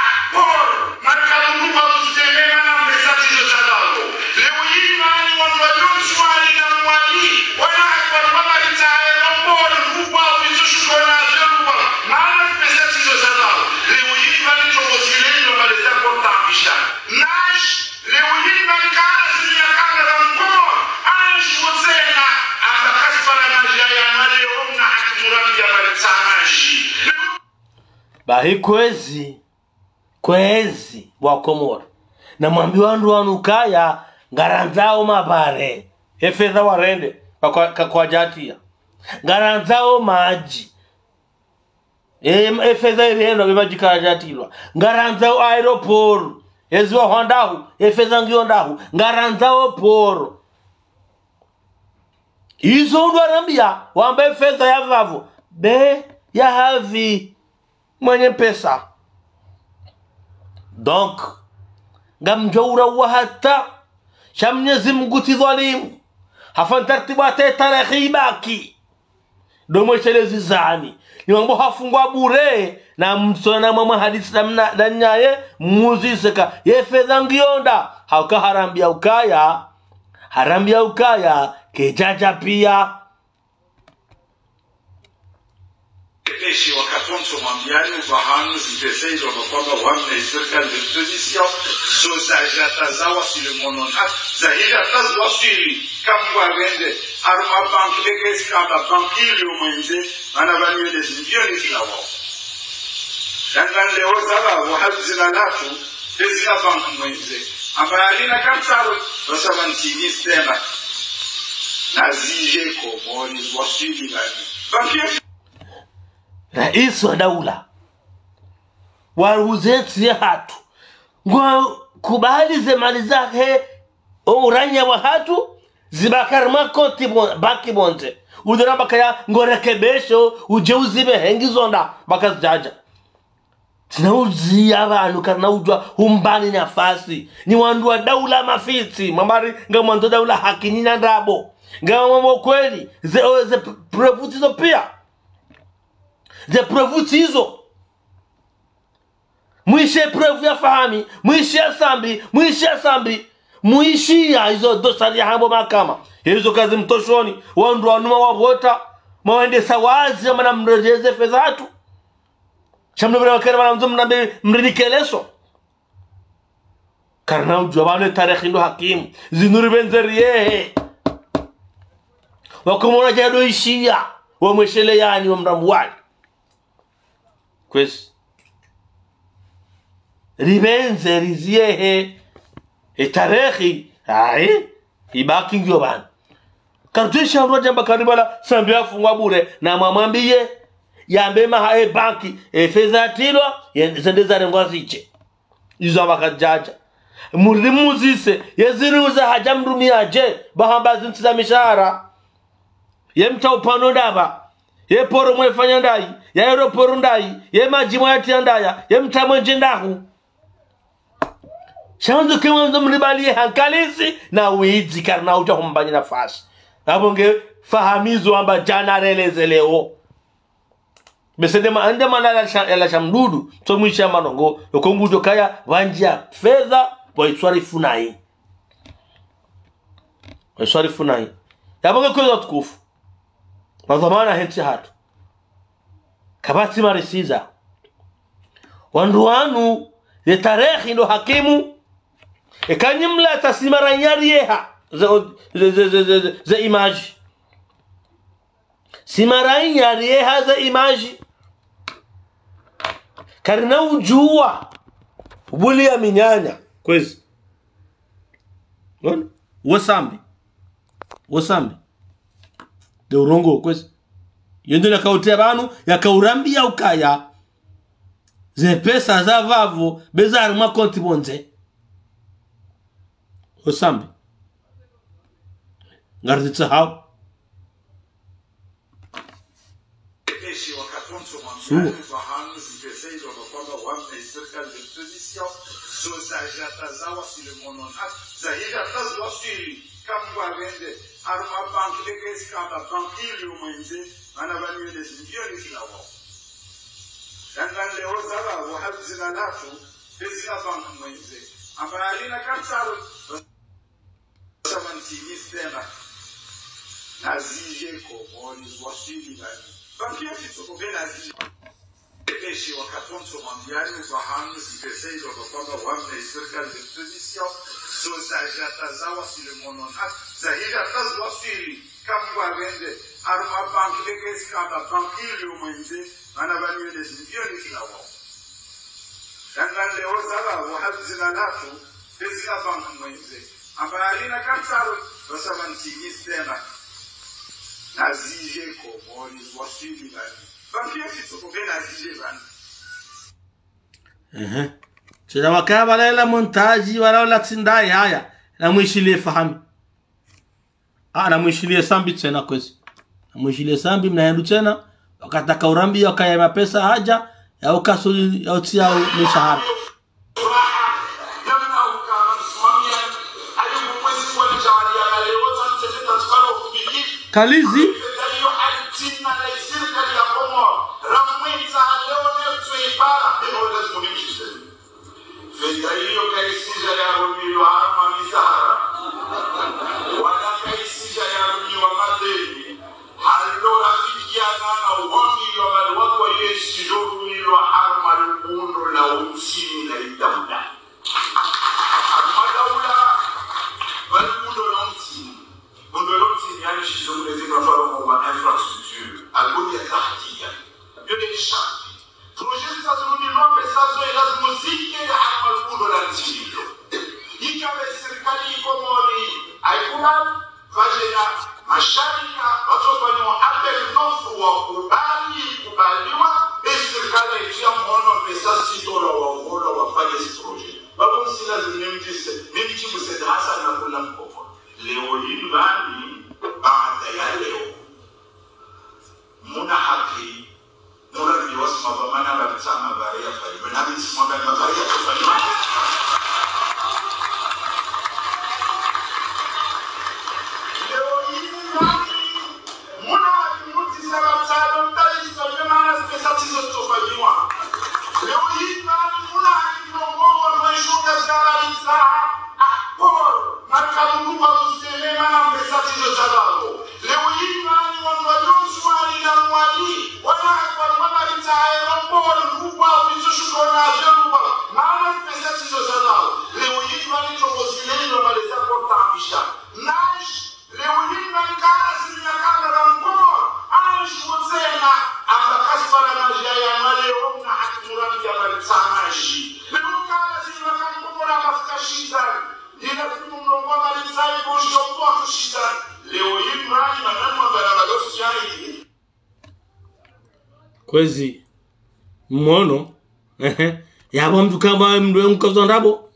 ah, por. Makalundu kwa mseme mana mbesa tizo za lango. Leo yinu nani wandru wa Yunsu wali na Mwali, wana haki wa mabari ta aéroport, mkubwa, wizo shuko na avion kubwa. Mana mbesa tizo za lango. Leo yinu nani chongo zile ndo maleza porta ampisha. Nash, leo yinu nani kana sinya kamera mkoa, anshi wotsena, amba kaspara na mjaya na leo mna haki muradi ya bari ta nashi. Leo Bahi kwezi, kwezi wa Komori. Namwambiye wandru wanu ukaya, ngarandzao mabare. Ye fedha warende, kakwa-, kakwadjatiya. Ngarandzao madji. E, ye fedha irendwa, be madji kayadjatilwa. Ngarandzao aéroport. Ezi wa hwandahu, ye fedha ngiyo ndahu. Ngarandzao port. Izo ndo warambiya, wamba ye fedha ya vavo. Be, ya havi. Mwenye mpesa. Donc, ngamdjo urawa hata, sha Mnyezi Mungu tsi dhwalimu. Hafanya tartibu hata ye tarehi ibaki. Ndo mweshelezi zani. Ni wambo hafungwa bure, na msona mwa mwa hadisi na mna, na nyaye, muziseka. Ye fedha ngiyo nda, hauka harambiya ukaya, harambiya ukaya, kedjadja piya. Peshe wakati wontsi mwambiyani, upvahanu, zipesa izo, ndo kwamba wamna sirikali de transition, zo zadja hata zawaswili mhono na, zahili hata zawaswili, kamwa wende, harumwa banki, be kesi kamba banki ili umwenze, mana pvanu wende zimbiyo ni zila wao. Yanga leo zaba, wahazi zila latu, be zila banki mwenze. Amba yalina kamtsawe, wasaba ntini sema. Na zije Komori, waswili pvanu. Banki ya Raisi wa daula, waruze ntsi yahatru, ngwakubali ze mali zahe, o uranya wahatru, zibaki harumwa konti bon-, banki bonze. Udjo ramba kaya ngorekebesho, udje uzibe hengi zonda, baka zidjadja. Tsina uziya pvanu, karina udjuwa humbani nafasi. Ni wandru wa daula mafitsi, mwambari ngamwandzo daula haki ni na ndrabo. Ngamwambo kweli, ze, o, ze preuve tsizo piya. Ze preuve tsizo. Mwishiye preuve ya Fahami, mwishiye ya Sambi, mwishiye ya Sambi, mwishiye ya izo dosari ya hambo mahakama. Izo kazimtoshoni, wandru wanu mwawavota, mwawendesa wazi, mana mredjeze fedha hatru. Sha mno bila wakera mana mzo mna be-, mrinikeleso. Karina udjuwa pvanu tarehi ndo hakimu. Zinu ripvendze riyehe. Wakomori wadja ndo ishiya. Wamwesheleyani, wamrambuwani. Kwezi. Ripvendze riziyehe. Ye tarehi. Ayi. Ibaki ngiyo pvanu. Karudjisha mdru adjamba karibala, Sambi yafungwa bure. Namwamwambiye. Yambe maha ye banki. Ye fedha yatilwa. Ye zende zarengwa zidje. Izo amba kazidjadja. Muridi muzise, ye zinu za hadja mrumiyadje, ba hamba zintsi za mishahara. Ye mtsa upvano ndapvi. Ye poro mwefanya ndayi, ye aéroport ndayi, ye madji mwayatriya ndaya, ye mtsamwenje ndahu. Sha ndzo ke mwandzo mribaliye hankalisi na widzi karina udja humbanyi nafasi. Apvo nge fahamizo amba djana releze leo. Bese nde ma-, nde mana yala sha-, yala sha mdudu, tso mwisha manongo, yoko ngudjo kaya, pvandjiya fedha, pvo iswarifu nayi. Pvo iswarifu nayi. Yapvo nge kwezi watukufu. Madhwamana he ntsi hatru. Kapvatsi marisiza. Wandru wanu, ze tarehi ndo hakimu. Eka nyi mlatsa si mara nyi yariyeha ze, ze, ze image. Si mara nyi yariyeha ze image. Karina udjuwa. Ubuli ya minyanya. Kwezi. Wona? Wo Sambi. Wo Sambi. Nde urongoa kwezi. Yo nde nakautria pvanu, yakaurambiya ukaya. Ze pesa za pvapvo, be za harimwa konti pvondze. Wo Sambi. Ngarizitsahao. Su. Saba ntsi ni sema. Nazidje Komori, waswili pvani. Banki ya fitso ko be nazidje. Peshi wakati wontsi mwambiani uka hanu zipesa izo ndo kwamba wamna i cercle de transition, zo zahidja hata zawaswili mhono na, zahidja hata zawaswili, kamwe wende, harumwa banki leke zikamba banki ili umwenze, mana pvani wende zimbioni zina wao. Yanga leo zala, wahazi zina latu, be zina banki mwenze. Amba alina kansaro, basaba ntsi ni sema. Nazidje Komori, waswili pvani. Banki ya fitso ko be nazidje pvani. Ehe. Tsena wakaya pvala ela montage, pvala ola tsi ndayi haya. Namwishiliye Fahami. Ah, namwishiliye Sambi tsena kwezi. Namwishiliye Sambi, mna yendru tsena. Wakati akaurambiya, wakaya mapesa hadja, ya ukasuli, ya utsi ya mishahara. Kalizi. Fedha iyo kayitsidja yarumiwa harumwa mishahara. Wala kayitsidja yarumiwa madeni. Halo rafikiana na wami yo mali wako yetsidjo rumiwa harumwa lubundo la utsini la idaula. Harumwa daula, pvali bundo la utsini. Bundo la utsini, yani shizungu nezi kafaro kwa infrastructure. Al-bunya tahtiya. Yo de sha. Projet zitsazo zirumilwa pesa zo, ela zimuzike ya harumwa lubundo la ntsi lilo. Yika be sirikali ya Komori, hayikubali, pvadjena, masharika, watsofanya appel d'offre wakubali, kubaliwa, be sirikali yitria mhono pesa zitolwa wavolwa wafanye zi projet. Babo msila zimnemdjise, nimdjibu Said Hassan na kula mkopo. Leo yinu pvani, baada ya leo. Muna haki, muna ndiwasi mabamana balisama bari ya fali. Muna bisi mwabani mabari ya fali. Leo yinu pvani, muna haki mutsi sala tsalo, mtali sifanywe mana zipesa tsizo tsofanywa. Leo yinu pvani, muna haki mlongo wa mwisho kazara isa, akor, makalungu wa useme mana mpesa tsizo zababo. Leo yinu pvani wandru walio Nzuwani na Mwali, wana hakwa mabari tsaye, wapolo, lukwa, wizo shukona, aje lukwa, mana mpesa tsizo zababo. Leo yinu pvani trongo zile ndo maleza kotambisha. Nash, leo yinu pvani kala zina kala la mkoa, anshi wotsena, amba kasipala maji ya male, omna haki murani ya mali tsanashi. Leo kala zina kala mkoa, amba zikashizani. Nina fimu mlongo wa mali tsayi, koshi yo kwa kushizani. Leo yinu pvani, mana mwangala malosi ya hili. Kwezi. Mwono. Ehe. Yabo mdru kamba mdru we mkazo ndrabo.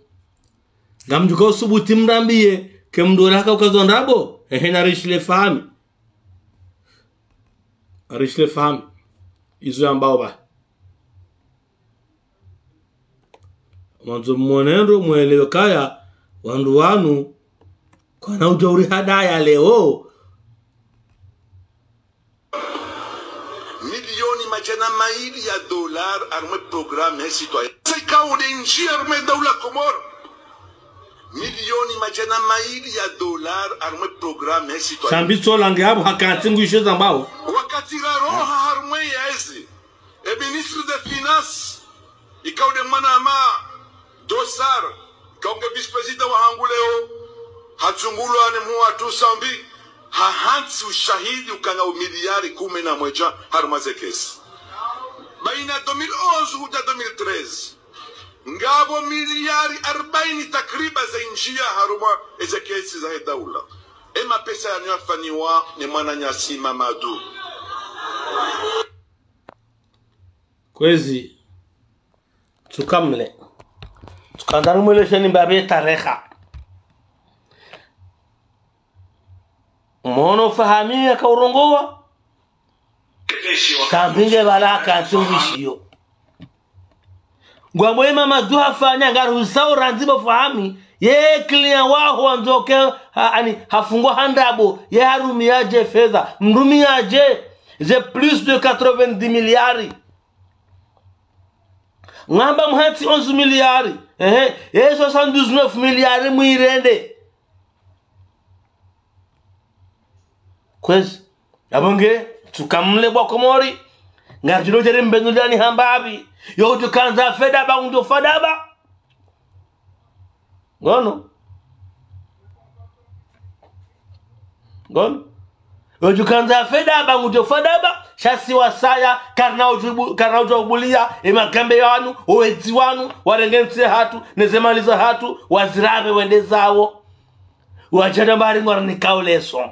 Ngamdjuka usubuti mrambiye, ke mdru ola haka ukazo ndrabo. Ehe, narishiliye Fahami. Arishile Fahami. Izo yambao ba. Mwandzo mwonendo mwelewe kaya, wandru wanu, kwana udjo uri hadaya leo. Milioni madjana mayili ya dolar harumwa programme he citoyen. Seka ude ndji harumwa daula Komori. Milioni madjana mayili ya dolar harumwa programme he citoyen. Sambi tsola nge abo hakati ngwishe zambao. Wakati raroha harumwa yezi. E ministre des Finances, ikao nde mwanama Dossard, ikao nge vice-président wahangu leo, hatsungulwa ne mhuu watru Sambi, hahantsi ushahidi ukana umiliyari kume na mwedja harumwa ze kesi. Baina deux mille onze hudja deux mille treize, ngapvo miliyari arbaini takriban zaindjia harumwa eze kesi zahe daula. E mapesa yanu yafanyiwa ne mwananyasi Mamadou. Kwezi, tsukamle. Tsukandza nimwelesheni mbapvi tarehi. Mwono Fahami yakaurongowa. Sambi nge pvala hakati ngwishiyo. Ngwambo ye Mamadou hafanya ngaruhusa urandzi bo Fahami. Ye client waho wandzo ke, ha, ani, hafungwa ha ndrabo. Ye harumia dje fedha. Mrumia dje. Ze plus de quatre-vingt-dix milliards. Ngamba mhantsi onze milliards. Ehe. Ye soixante-dix-neuf milliards mwirende. Kwezi. Abo nge, tsukamle bo Wakomori. Ngaridjo djeri mbenu liani hambapvi. Yo udjo kandza fedha ba ngudjo fadaba. Ngono. Ngono. Yo udjo kandza fedha ba ngudjo fadaba. Sha si wasaya, karina udjo bu-, karina udjo ubuliya, e magambe yanu, owedzi wanu, warenge ntsi hatru, ne ze mali zahatru, wazirapve wende zawo. Wadjana mbari ngwari nikao leso.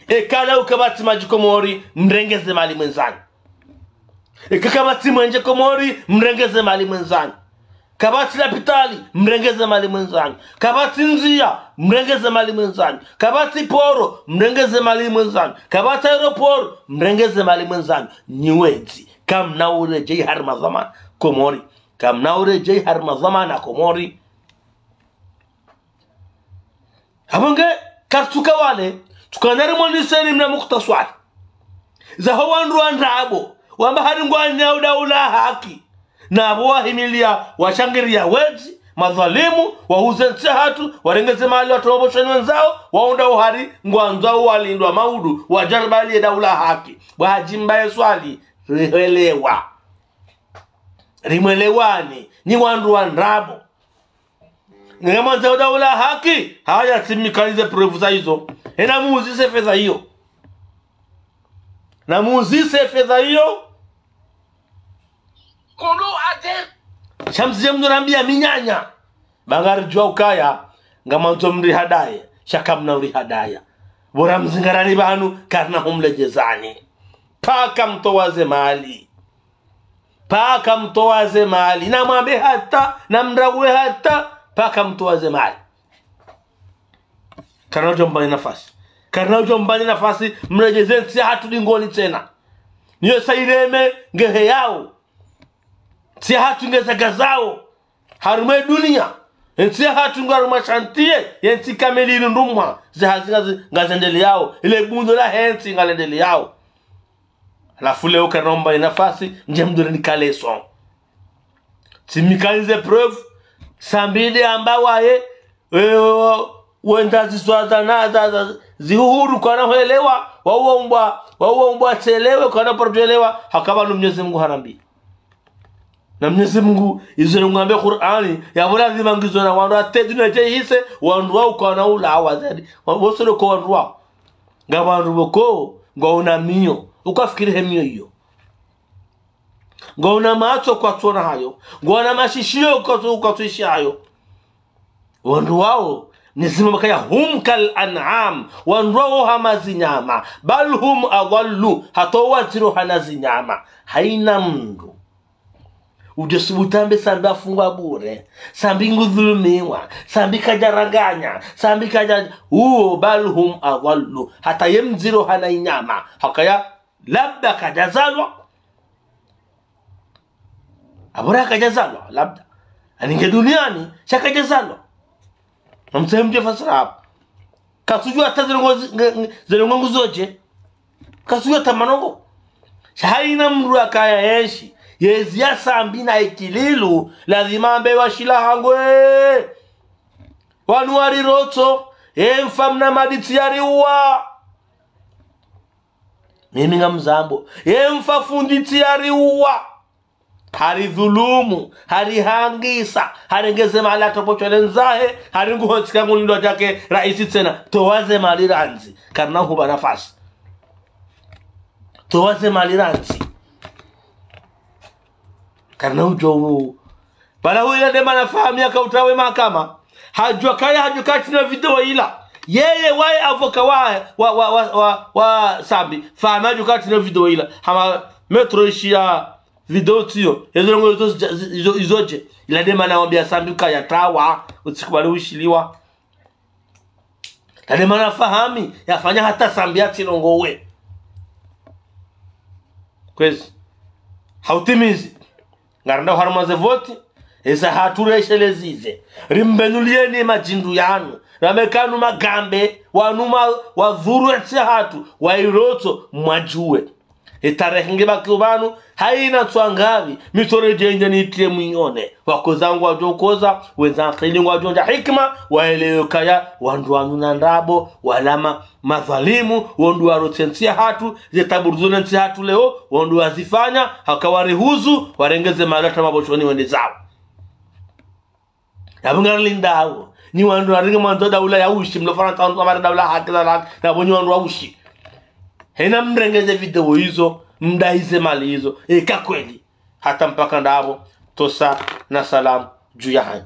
Eka leo kapvatsi madji Komori, mrenge ze mali mwendzani. Eka kapvatsi mwenje Komori, mrenge ze mali mwendzani. Kapvatsi lapitali, mrenge ze mali mwendzani. Kapvatsi ndzia, mrenge ze mali mwendzani. Kapvatsi poro, mrenge ze mali mwendzani. Kapvatsi aéroport, mrenge ze mali mwendzani. Nyi wedzi, kamna uredjei harumwa dhwamana Komori. Kamna uredjei harumwa dhwamana Komori. Abo nge, kartsuka wale, tsukana rimwoneseni mna mukhtaswari. Zaho wandru wa ndrabo, wamba hari ngwanyao daula haki. Na abo wahimilia, washangiriya wedzi, madhwalimu, wahuze ntsi hatru, warenge ze mali watru wabosheni wendzao, waunda uhari, ngwandzao walindwa maudu, wadjaribaliye daula haki. Bwa hadjimba ye swali, rihelewa. Rimwelewani, nyi wandru wa ndrabo. Nge mwandzao daula haki, haya tsimikanize preuve za izo. Ena muuzise fedha iyo. Na muuzise fedha iyo. Kono ate. Sha msidje mnurambia minyanya. Ba ngaridjuwa ukaya, ngamwandzo mrihadaye, sha kamna urihadaya. Bora mzingarani pvanu, karina humlejezani. Paka mtowa ze mali. Paka mtowa ze mali. Na mwambe hata, na mrawe hata, paka mtowa ze mali. Karina udjo mbani nafasi. Karina udjo mbani nafasi, mrejeze ntsi hatru dingoni tsena. Niyo sa ireme, ngehe yao. Ntsi hatru ngeza gazao. Harumwa dunia. Ntsi hatru ngarumwa shantiye, ye ntsi kamili irundumwa. Ze hazi ngazi, ngazendeleyao. Ile bundo lahe ntsi ngalendeleyao. Halafu leo karina umbani nafasi, ndje mdure nikaleso. Tsimikanize preuve, Sambi nde amba waye, e, wenda ziswaza na, za, za, zihuhuru kwana hwelewa, wauwa umbwa, wauwa umbwa tselewe kwana porto elewa, hakaba no Mnyezi Mungu harambi. Na Mnyezi Mungu, izo ngambe Qur'ani, ya bora zima ngizo na wandru ate dunia dje hise, wandru wao kwana ula awazadi, wosolo ko wandru wao. Nga wandru boko, ngwaona miyo, ukafikiri he miyo iyo. Ngwaona matso kwatsona hayo. Ngwaona mashishiyo kwatsu-, kwatsuishi hayo. Wandru wao, Mnyezi Mungu kaya hum kal an'am. Wandru wao hama zinyama. Bal hum adallu. Hata wadziro hana zinyama. Haina mndru. Udje subutu ambe Sambi afungwa bure. Sambi ngudhulumiwa. Sambi kadjaranganya. Sambi kadja-, uwo bal hum adallu. Hata ye mdziro hana inyama. Hakaya Labda kadjazalwa. Apvo raha kadjazalwa, labda. Ani nge duniani, sha kadjazalwa. Namtsahe mdje fasira hapvo. Kasudjuwa hata ze ndrongoo zi-, nge-, nge-, ze ndrongoo nguzodje. Kasudjuwa hata manongo. Sha hayina mdru yakaya yenshi, yezi ya Sambi na Ikililu, lazima ambe washila hangu, eh. Wanu warirotso, ye mfa Mnamadi tsi yariuwa. Mimi ngamzambo, ye mfa fundi tsi yariuwa. Haridhulumu, harihangisa, harenge ze mali hata poshoni ndzahe, haringu hotsi ka ngulindwa djake raisi tsena, towa ze mali randzi, karina hupva nafasi. Towa ze mali randzi. Karina udjo u. Pvala huyila nde mana Fahami yaka utawe mahakama. Hadjuwa kaya, hadjuwa kaya tsina video yila. Yeye waye avocat wa, wa, wa, wa, wa, wa Sambi. Fahami hadjuwa kaya tsina video yila. Hama Maître ishiya video tsiyo. Ezo ndrongoo izo, izo, izo, izodje. Ila nde mana wambiya Sambi kaya tawa. Utsikubali ushiliwa. Ila nde mana Fahami yafanya hata Sambi yatsilongowe. Kwezi. Hautimizi. Ngarendao harumwa ze voti. Eza hatru reshelezeze. Rimbenuliyeni madjindru yanu. Ramekanu magambe. Wanu ma-, wadhuru entsi hatru. Wairotso mwadjuwe. Etarehi nge baki pvanu, hayina tswangapvi, mitsoredje ndje nitiye mwinyone. Wakoza ngwadjo koza, wendza ankili ngwadjo ndja hikima, waelewe kaya, wandru wanu na ndrabo, wala ma-, madhwalimu, wandru warotsi entsi hatru, ze tabu rizone ntsi hatru leo, wandru wazifanya, haka warihuzu, warenge ze mali hata maposhoni wende zawo. Yapvo ngarilindao. Nyi wandru waringe mwandzo daula ya ushi, mlo Farantsa wandru wamare daula haki za haki, na pvo nyi wandru wa ushi. Hena mrenge ze video izo, mdai ze mali izo. Eka kweli. Hata mpaka ndapvo, tosa na salamu, dju ya hanyu.